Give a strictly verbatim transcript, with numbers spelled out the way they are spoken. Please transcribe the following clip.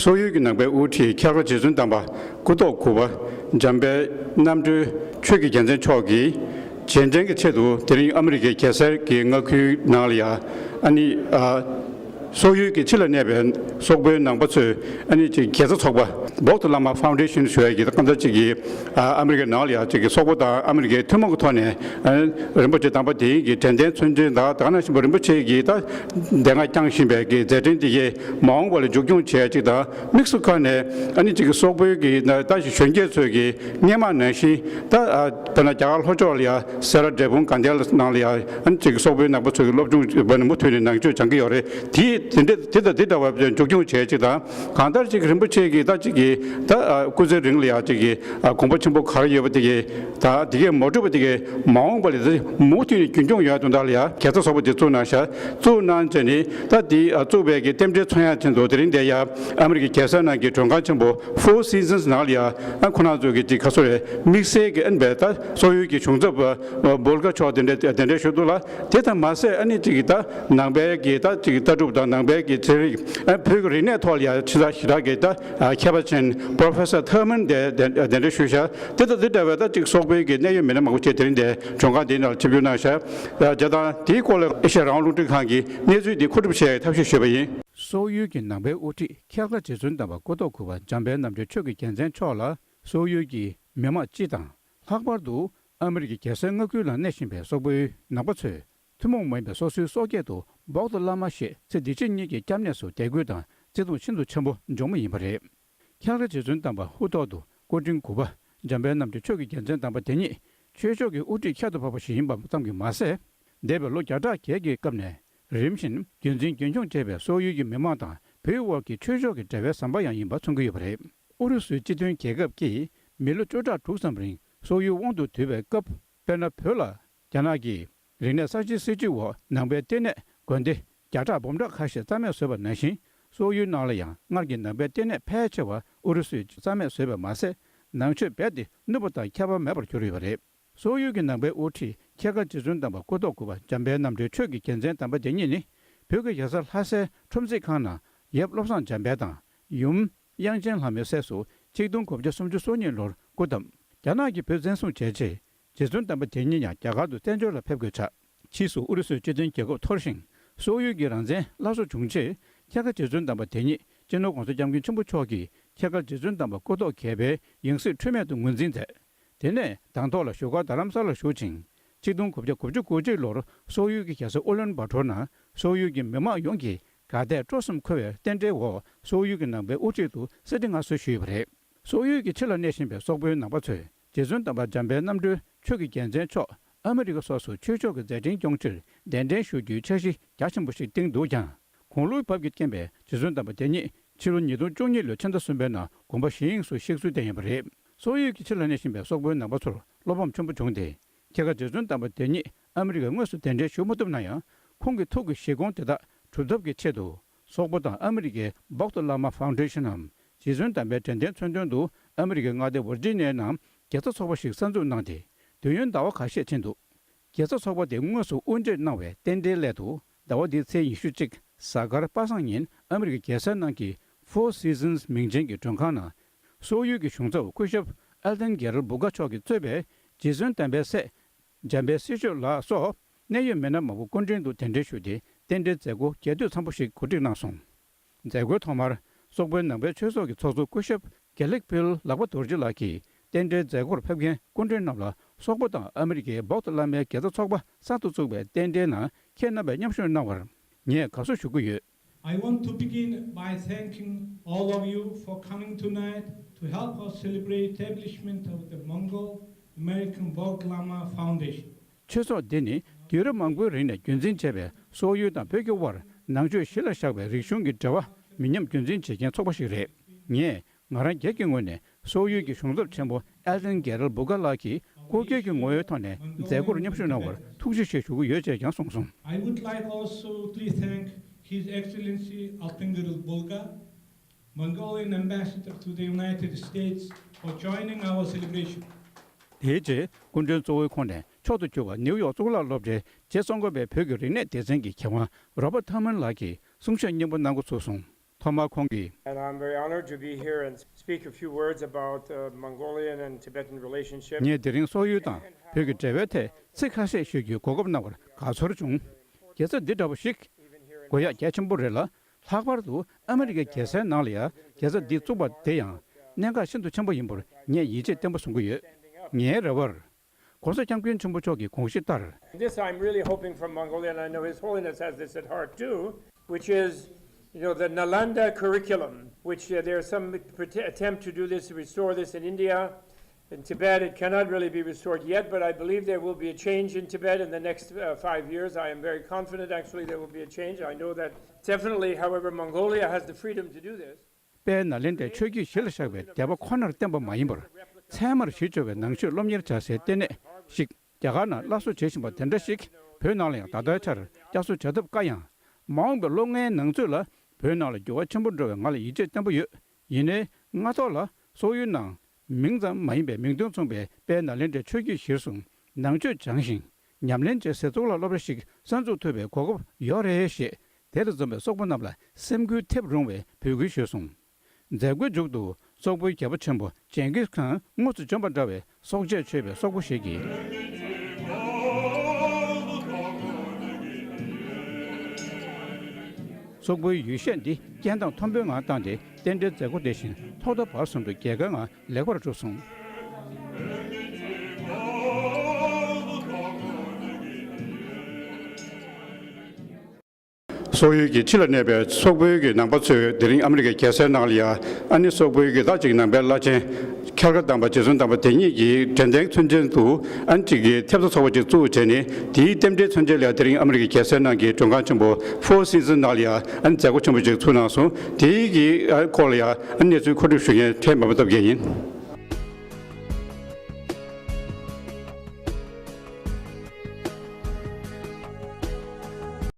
སོག་ཡུལ་གྱི་ནང་པའི་དབུ་ཁྲིད་ཁྱད་མཁར་རྗེ་བཙུན་དམ་པ་སྐུ་ཐོག་དགུ་པ་འཇམ་དཔལ་རྣམ་གྲོལ་ཆོས་ཀྱི་རྒྱལ་མཚན་མཆོག་གིས་རྗེས་དྲན་གྱི་ཆེད་དུ། དེ་རིང་ཨ་མི་རི་ཀའི་རྒྱལ་སའི་གི་མངའ་ཁུལ་ནང་ལ་ཡ། ཨ་ནི་ཨ། སོག་ཡུལ་གྱི་ཕྱི་ལ་གནས་པའི་སོག་པོའི་ནང་པ་ཚོས། ཨ་ནི་ཅིག་དགེ་རྩ་ཚོགས་པ་Bogd Lama Foundation ཞུ་ཡ་གི་ད་གང་ལྟར་ཅིག་གི་ཨ་ཨ་མི་རི་ཀའི་ནང་ལ་ཡ་ཅིག་གི་སོག་པོ་དང་ཨ་མི་རི་ཀའི་ཐུན་མོང་གི་ཐོག་ནས། ཨ། རིན་པོ་ཆེ་དམ་པ་དེ་ཉིད་ཀྱི་དྲན་རྟེན་མཚོན་ཆེན་དང་། དེ་ག་ནང་བཞིན་པ་རིན་པོ་ཆེ་གིས་ད་སྡེ་ལྔ་བསྐྱངས་བཞིན་པའི་གི་མཛད་འཕྲིན་དེ་གའི་མ་འོངས་པ་ལ་མཇུག་སྐྱོང་བྱེད་ཡ་ཅིག་དང་། དམིགས་སུ་བཀར་ནས་ཨ་ནི་ཅིག་གི་སོག་པོའི་གི་ད་གཞོན་སྐྱེས་ཚོས་གི་སྔས་མ་ནང་བཞིན་ད། ཨ། དཔེར་ན་རྒྱ་གར་ལྷོ་ཕྱོགས་ལ་ཡ་སེ་ར་འབྲས་སྤུངས་དགའ་ལྡན་ནང་ལ་ཡ། ཨ་ནི་ཅིག་གི་སོག་པོའི་ནང་པ་ཚོས་གི་སློབ་སྦྱོང་བྱེད་པ་ནི་མུ་མཐུད་ནས་ནང་ཆོས་སྦྱང་གི་ཡོད་རེད། དེ་དེ་འདྲ་དེ་དང་དེ་འདྲ་བ་མཇུག་སྐྱོང་བྱེད་ཡ་ཅིག་དང་། གང་ལྟར་ཅིག་རིན་པོ་ཆེ་གི་ད་ཅིག་གི་ད། ཨ། སྐུ་ཚེ་རིང་ལ་ཡ་ཅིག་གི། ཨ། དགོངས་པ་ཆེན་པོ་ག་རེ་ཡོད་པ་དེ་གའི། ད་དེ་གའི་མ་འགྲུབ་པ་དེ་གའི་མ་འོངས་པ་ལ་ད་མུ་མཐུད་ནས་རྒྱུན་སྐྱོང་ཡོང་ཡ་དོན་དག་ལ་ཡ་དགེ་རྩ་ཚོགས་པ་དེ་བཙུགས་གནང་ཤག་བཙུགས་གནང་བྱས་ནས་ད་དེ། ཨ། བཙུགས་པའི་གི་རྟེན་འབྲེལ་མཚོན་ཡ་ཆེད་དུ། དེ་རིང་འདིར་ཡ་ཨ་མི་རི་ཀའི་རྒྱལ་ས་ནང་གི་མགྲོན་ཁང་ཆེན་པོ་Four Seasons ནང་ལ་ཡ། ཨ། ཁོ་རང་ཚོ་གི་ཅིག་ག་ཚོད་རེད། དམིགས་བསལ་གྱི་ཨ་ནི་བས་ད་སོག་ཡུལ་གྱི་གཞུང་ཚབ་བྷོལ་གྷ་མཆོག་དེ་འདྲ་གདན་འདྲེན་ཞུ་འདུག་ལ། དེ་དང་མ་ཟད་ཨ་ནི་ཅིག་གི་ད་ནང་པའི་གི་ད་ཅིག་ལྟ་གྲུབ་དང་ནང་པའི་གི་ཚན་རིག་ཨ། བོད་ཀྱི་རིག་གནས་ཐོག་ལ་ཡ་ཆེ་ས་ཞེ་དྲག་གི་ད། ཨ། མཁས་པ་ཆེན་Professor Thurman དེ་གདན་འདྲེན་ཞུས་ཤག་དེ་དང་དེ་འདྲ་བའི་ད་ཅིག་སོག་པོའི་གི་གནད་ཡོད་མི་སྣ་མང་པོ་ཅིག་དེ་རིང་འདིར་མགྲོན་ཁང་འདིའི་ནང་ལ་ཆིབས་བསྒྱུར་གནང་ཤག་ཨ། བྱས་ཙང་དེའི་སྐོར་ལ་ཨེ་ཤ་ཡ་རང་དབང་རླུང་འཕྲིན་ཁང་གིས་གནས་ཚུལ་འདི་མཁོ་སྒྲུབ་བྱེད་ཡའི་ཐབས་ཤེས་ཞུས་པ་ཡིན། སོག་ཡུལ་གྱི་ནང་པའི་དབུ་ཁྲིད་ཁྱད་མཁར་རྗེ་བཙུན་དམ་པ་སྐུ་ཐོག་དགུ་པ་འཇམ་དཔལ་རྣམ་གྲོལ་ཆོས་ཀྱི་རྒྱལ་མཚན་མཆོག་ལ། སོག་ཡུལ་གྱི་མི་མང་སྤྱི་དང་། ལྷག་པར་དུ་ཨ་མི་རི་ཀའི་རྒྱལ་སའི་མངའ་ཁུལ་ལ་གནས་བཞིན་པའི་སོག་པོའི་ནང་པ་ཚོས། ཐུན་མོང་མ་ཡིན་པའི་སོ་སོའི་སྲོག་སྐྱེལ་དུ་Bogd Lama ཞེས་ཚེ་འདི་ཕྱི་གཉིས་ཀྱི་སྐྱབས་གནས་སུ་དད་གུས་དང་བརྩི་མཐོང་ཤིན་ཏུ་ཆེན་པོ་འཇོག་མུས་ཡིན་པ་རེད། ཁྱད་མཁར་རྗེ་བཙུན་དམ་པ་དབུ་ཐོག་ཏུ་སྐུ་ཕྲེང་དགུ་པ་འཇམ་དཔལ་རྣམ་གྲོལ་ཆོས་ཀྱི་རྒྱལ་མཚན་དམ་པ་དེ་ཉིད་ཆོས་ཕྱོགས་ཀྱི་དབུ་ཁྲིད་ཁྱད་དུ་འཕགས་པ་ཞིག་ཡིན་པ་ཙམ་གྱིས་མ་ཟད། འདས་པའི་ལོ་བརྒྱ་ཕྲག་བརྒྱད་ཀྱི་སྐབས་ནས་རིམ་བཞིན་རྒྱུན་འཛིན་རྒྱུན་འཁྱོངས་བྱས་པའི་སོག་ཡུལ་གྱི་མི་དམངས་དང་བོད་དབར་གྱི་ཆོས་ཕྱོགས་ཀྱི་འབྲེལ་བའི་ཟམ་པ་ཡང་ཡིན་པ་མཚོན་གྱི་ཡོད་པ་རེད། ཨུ་རུ་སུའི་སྤྱི་མཐུན་རྒྱལ་ཁབ་ཀྱིས་མི་ལོ་བཅུ་ཕྲག་དྲུག་ཙམ་རིང་སོག་ཡུལ་དབང་དུ་བསྡུས་པའི་སྐབས། དཔེར་ན། བོད་ལ་རྒྱ་ནག་གིས་རིག་གནས་གསར་བརྗེའི་སྲིད་བྱུས་འོག་ནང་པའི་ལྟེ་གནས་དགོན་སྡེ་བརྒྱ་ཕྲག་འབུམ་ཕྲག་ཁ་ཤས་རྩ་མེད་བཟོས་པ་ནང་བཞིན། སོག་ཡུལ་ནང་ལ་ཡང་སྔར་གྱི་ནང་པའི་ལྟེ་གནས་ཕལ་ཆེ་བ་ཨུ་རུ་སུས་རྩ་མེད་བཟོས་པ་མ་ཟད། ནང་ཆོས་རྦད་དེ་ནུབ་པ་དང་ཁྱད་པར་མེད་པར་གྱུར་ཡོད་པ་རེད། སོག་ཡུལ་གྱི་ནང་པའི་དབུ་ཁྲིད་ཁྱད་མཁར་རྗེ་བཙུན་དམ་པ་སྐུ་ཐོག་དགུ་པ་འཇམ་དཔལ་རྣམ་གྲོལ་ཆོས་ཀྱི་རྒྱལ་མཚན་དམ་པ་དེ་ཉིད་ནི། བོད་ཀྱི་རྒྱལ་ས་ལྷ་སའི་ཁྲོམ་གཟིགས་ཁང་ནང་ཡབ་བློ་བཟང་འཇམ་དཔལ་དང་ཡུམ་དབྱངས་ཅན་ལྷ་མོའི་སྲས་སུ་ཆིག་སྟོང་དགུ་བརྒྱ་སུམ་ཅུ་སོ་གཉིས་ལོར་སྐུ་བལྟམས། རྒྱ་ནག་གིས་བོད་བཙན་བཟུང་བྱས་རྗེས། རྗེ་བཙུན་དམ་པ་དེ་ཉིད་ཡང་རྒྱ་གར་དུ་བཙན་བྱོལ་ལ་ཕེབས་དགོས་ཆགས། ཕྱིས་སུ་ཨུ་རུ་སུའི་སྤྱི་མཐུན་རྒྱལ་ཁབ་འཐོར་ཞིང་། སོག་ཡུལ་གྱི་རང་བཙན་སླར་གསོ་བྱུང་རྗེས། ཁྱད་མཁར་རྗེ་བཙུན་དམ་པ་དེ་ཉིད་སྤྱི་ནོར་༸གོང་ས་༸སྐྱབས་མགོན་ཆེན་པོ་མཆོག་གིས་ཁྱད་མཁར་རྗེ་བཙུན་དམ་པ་སྐུ་ཐོག་བརྒྱད་པའི་ཡང་སྲིད་འཁྲུལ་མེད་དུ་ངོས་འཛིན་མཛད། དེ་ནས་དང་ཐོག་ལ་བཞུགས་སྒར་རྡ་རམ་ས་ལར་བཞུགས་ཅིང་། ཆིག་སྟོང་དགུ་བརྒྱ་དགུ་བཅུ་གོ་གཅིག་ལོར་སོག་ཡུལ་གྱི་རྒྱལ་ས་ཨུ་ལན་བྷ་ཏོར་ནང་སོག་ཡུལ་གྱི་མི་དམངས་ཡོངས་ཀྱིས་དགའ་དད་སྤྲོ་གསུམ་འཁོལ་བའི་རྟེན་འབྲེལ་འོག་སོག་ཡུལ་གྱི་ནང་པའི་དབུ་ཁྲིད་དུ་གསོལ་འདེབས་མངའ་གསོལ་ཞུས་ཡོད་པ་རེད། སོག་ཡུལ་གྱི་ཕྱི་ལ་གནས་བཞིན་པའི་སོག་པོའི་ནང་པ་ཚོས་རྗེ་བཙུན་དམ་པ་འཇམ་དཔལ་རྣམ་གྲོལ་ཆོས་ཀྱི་རྒྱལ་མཚན་མཆོག་ཨ་མི་རི་ཀ་སོགས་སུ་ཆོས་ཕྱོགས་ཀྱི་མཛད་འཕྲིན་སྐྱོང་ཕྱིར་གདན་འདྲེན་ཞུ་རྒྱུའི་འཆར་གཞི་རྒྱ་ཆེན་པོ་ཞིག་བཏིང་འདུག་ཀྱང་། དགུང་ལོའི་བབ་ཀྱི་རྐྱེན་པས་རྗེ་བཙུན་དམ་པ་དེ་ཉིད་ཕྱི་ལོ་ཉིས་སྟོང་བཅུ་གཉིས་ལོའི་ཕྱི་ཟླ་གསུམ་པའི་ནང་དགོངས་པ་གཞི་དབྱིངས་སུ་གཤེགས་ཚུལ་བསྟན་ཡོད་པ་རེད། སོག་ཡུལ་གྱི་ཕྱི་ལ་གནས་བཞིན་པའི་སོག་པོའི་ནང་པ་ཚོར་བློ་ཕམ་ཆེན་པོ་བྱུང་སྟེ། ཁྱད་མཁར་རྗེ་བཙུན་དམ་པ་དེ་ཉིད་ཨ་མི་རི་ཀར་དངོས་སུ་གདན་འདྲེན་ཞུ་མ་ཐུབ་ན་ཡང་། ཁོང་གི་ཐུགས་ཀྱི་བཞེད་དགོངས་དེ་དག་སྒྲུབ་ཐབས་ཀྱི་ཆེད་དུ། སོག་པོ་དང་ཨ་མི་རི་ཀའི་Bogd Lama Foundation འམ། རྗེ་བཙུན་དམ་པའི་དྲན་རྟེན་མཚོན་དོན་དུ་ཨ་མི་རི་ཀའི་མངའ་སྡེ་ཝར་ཇི་ནི་ཡའི་ནང་དགེ་རྩ་ཚོགས་པ་ཞིག་གསར་འཛུགས་གནང་སྟེ། དུས་ཡུན་ཟླ་བ་ཁ་ཤས་ཕྱིན་འདུག། དགེ་རྩ་ཚོགས་པ་དེ་དངོས་སུ་དབུ་འབྱེད་གནང་བའི་རྟེན་འབྲེལ་སླད་དུ། ཟླ་བ་འདིའི་ཚེས་ཉི་ཤུ་གཅིག་གཟའ་སྐར་པ་སངས་ཉིན་ཨ་མི་རི་ཀའི་རྒྱལ་སའི་ནང་གི་Four Seasons མིང་ཅན་གྱི་མགྲོན་ཁང་ནང་། སོག་ཡུལ་གྱི་གཞུང་ཚབ་སྐུ་ཞབས་ཨེལ་ཏན་གེ་རལ་བུ་ཀ་མཆོག་གིས་གཙོས་པའི་རྗེ་བཙུན་དམ་པའི་སྲས་འཇམ་དཔལ་སྲི་མཆོག་ལགས་སོགས་གནད་ཡོད་མི་སྣ་མང་པོ་སྐུ་མགྲོན་དུ་གདན་འདྲེན་ཞུས་ཏེ། རྟེན་འབྲེལ་མཛད་སྒོ་རྒྱས་བསྡུས་འཚམ་པོ་ཞིག་གོ་སྒྲིག་གནང་སོང་། མཛད་སྒོའི་ཐོག་མར། སོག་པོའི་ནང་པའི་ཆོས་ཚོགས་ཀྱི་ཚོགས་གཙོ་སྐུ་ཞབས་དགེ་ལེགས་ཕིལ་ལག་པ་རྡོ་རྗེ་ལགས་ཀྱིས། རྟེན་འབྲེལ་མཛད་སྒོར་ཕེབས་མཁན་སྐུ་མགྲོན་རྣམས་ལ། སོག་པོ་དང་ཨ་མི་རི་ཀའི་བོག་ཏ་བླ་མའི་དགེ་རྩ་ཚོགས་པ་གསར་དུ་བཙུགས་པའི་རྟེན་འབྲེལ་ནང་། ཁྱེད་རྣམ་པས་མཉམ་ཞུགས་གནང་བར་ངས་དགའ་བསུ་ཞུ་གི་ཡོད། I want to begin by thanking all of you for coming tonight to help us celebrate establishment of the Mongol American Bogd Lama Foundation. ཆོས་ཚོགས་འདི་ནི་དུས་རབས་མང་པོའི་རིང་ནས་རྒྱུན་འཛིན་བྱས་པའི་སོག་ཡུལ་དང་བོད་ཀྱི་དབར་ནང་ཆོས་གཞི་ལ་བཞག་པའི་རིག་གཞུང་གི་འབྲེལ་བ་མི་ཉམས་རྒྱུན་འཛིན་བྱེད་མཁན་ཚོགས་པ་ཞིག་རེད། ངས་ང་རང་སྒེར་གྱི་ངོས་ནས་སོག་ཡུལ་གྱི་གཞུང་ཚབ་ཆེན་པོ་ཨེལ་ཏན་གེ་རལ་བུ་ཀ་ལགས་ཀྱིས་སྐུ་སྒེར་གྱི་ངོ་བོའི་ཐོག་ནས་མཛད་སྒོར་མཉམ་ཞུགས་གནང་བར་ཐུགས་རྗེ་ཆེ་ཞུ་གི་ཡོད་ཅེས་ཀྱང་གསུངས་སོང་། I would like also to thank His Excellency Altun Gerel Bulga, Mongolian Ambassador to the United States, for joining our celebration. དེའི་རྗེས་སྐུ་མགྲོན་གཙོ་བོའི་ཁོངས་ནས་མཆོག་ཏུ་གྱུར་པ་ནེའུ་ཡོག་གཙུག་ལག་སློབ་གྲྭའི་རྗེ་ཙོང་ཁ་པའི་བོད་ཀྱི་རིག་གནས་སྡེ་ཚན་གྱི་མཁས་དབང་རོ་པར་ཐར་མན་ལགས་ཀྱིས་གསུང་བཤད་སྙན་པོ་གནང་འགོ་ཚུགས་སོང་། ཐོག་མར་ཁོང་གིས། And I'm very honored to be here and speak a few words about uh, Mongolian and Tibetan relationship. ངས་དེ་རིང་སོག་ཡུལ་དང་བོད་ཀྱི་འབྲེལ་བའི་ཐད་ཚིག་ཁ་ཤས་ཤོད་རྒྱུའི་གོ་སྐབས་གནང་བར་དགའ་ཚོར་བྱུང་། དགེ་རྩ་འདི་འདྲ་བོ་ཞིག་དགོས་ཡག་གལ་ཆེན་པོ་རེད་ལ། ལྷག་པར་དུ་ཨ་མི་རི་ཀའི་རྒྱལ་སའི་ནང་ལ་ཡང་དགེ་རྩ་འདི་བཙུགས་པ་དེ་ཡང་གནད་འགག་ཤིན་ཏུ་ཆེན་པོ་ཡིན་པར་ངས་ཡིད་ཆེས་བརྟན་པོ་བཟུང་གི་ཡོད། ངའི་རེ་བར། ༸གོང་ས་༸སྐྱབས་མགོན་ཆེན་པོ་མཆོག་གི་དགོངས་གཞི་ལྟར། This I'm really hoping from Mongolia, and I know His Holiness has this at heart too, which is, you know, the Nalanda curriculum, which uh, there's some pret- attempt to do this, restore this in India. In Tibet, it cannot really be restored yet, but I believe there will be a change in Tibet in the next uh, five years. I am very confident, actually, there will be a change. I know that definitely, however, Mongolia has the freedom to do this. དཔལ་ནཱ་ལེནྡྲའི་ཆོས་བརྒྱུད་གཞི་ལ་བཞག་པའི་སྡེ་པ་ཁོ་ནར་བརྟེན་པ་མ་ཡིན་པར། ཚད་མར་གཞི་བཅོལ་བའི་ནང་ཆོས་སློབ་གཉེར་བྱ་སའི་ལྟེ་གནས་ཤིག་རྒྱ་གར་ནང་སླར་གསོ་བྱེད་བཞིན་པ་དེ་འདྲ་ཞིག་བོད་ནང་ལ་ཡང་ད་ལྟའི་ཆར་བསྐྱར་གསོ་བྱ་ཐབས་དཀའ་ཡང་། མ་འོངས་པའི་ལོ་ལྔའི་ནང་ཚུད་ལ་བོད་ནང་ལ་འགྱུར་བ་ཆེན་པོ་འགྲོ་བའི་ང་ལ་ཡིད་ཆེས་བརྟན་པོ་ཡོད། ཡིན་ནའི་སྔ་ཐོག་ལ་སོག་ཡུལ་ནང་མིང་ཙམ་མ་ཡིན་པའི་མིང་དོན་མཚུངས་པའི་དཔལ་ནཱ་ལེནྡྲའི་ཆོས་བརྒྱུད་གཞིར་བཟུང་ནང་ཆོས་སྦྱང་ཞིང་ཉམས་ལེན་བྱེད་སའི་གཙུག་ལག་སློབ་གྲྭ་ཞིག་གསར་འཛུགས་ཐུབ་པའི་གོ་སྐབས་ཡོད་རེད་ཞེས་དེ་ལ་འཛོམས་པའི་སོག་པོ་རྣམས་ལ་སེམས་འགུལ་ཐེབས་རུང་བའི་འབོད་སྐུལ་ཞུས་སོང་། མཛད་སྒོའི་མཇུག་ཏུ་སོག་པོའི་རྒྱལ་པོ་ཆེན་པོ་ཇེང་གིས་ཁཱན་དངོས་སུ་བྱོན་པ་འདྲ་བའི་སྲོག་གཅོད་བྱས་པའི་སོག་པོ་ཞིག་གིས། སོག་པོའི་ཡུལ་གཞས་འདི་རྐྱེན་དང་མཐོན་པོའི་ངང་བཏང་སྟེ་རྟེན་འབྲེལ་མཛད་སྒོ་དེ་བཞིན་ཐོག་མཐའ་བར་གསུམ་དུ་རྒྱལ་ཁའི་ངང་ལེགས་པར་གྲུབ་སོང་། སོག་ཡུལ་གྱི་ཕྱི་ལ་གནས་པའི་སོག་པོའི་གི་ནང་པ་ཚོས་དེ་རིང་ཨ་མི་རི་ཀའི་རྒྱལ་སའི་ནང་ལ་ཡ་ཨ་ནི་སོག་པོའི་གི་ད་ཅིག་ནང་པའི་བླ་ཆེན་འཁྱར་ཁ་བཏང་པ་རྗེ་བཙུན་དམ་པ་དེ་ཉིད་ཀྱི་དྲན་རྟེན་མཚོན་ཆེན་དུ་ཨ་ནི་ཅིག་གི་ཐེབས་རྩ་ཚོགས་པ་ཅིག་བཙུགས་བྱས་ནས་དེའི་རྟེན་འབྲེལ་མཚོན་ཆེན་ལ་ཡ་དེ་རིང་ཨ་མི་རི་ཀའི་རྒྱལ་སའི་ནང་གི་མགྲོན་ཁང་ཆེན་པོ་Four Seasons་ནང་ལ་ཡ་ཨ་ནི་མཛད་སྒོ་ཆེན་པོ་ཅིག་ཚུགས་གནང་སོང་། དེའི་གི་ཨ་སྐོར་ལ་ཡ་ཨ་ནི་གནས་ཚུལ་མཁོ་སྒྲུབ་ཞུ་མཁན་ཁྲེན་འབར་མ་སྟོབས་རྒྱལ་ཡིན།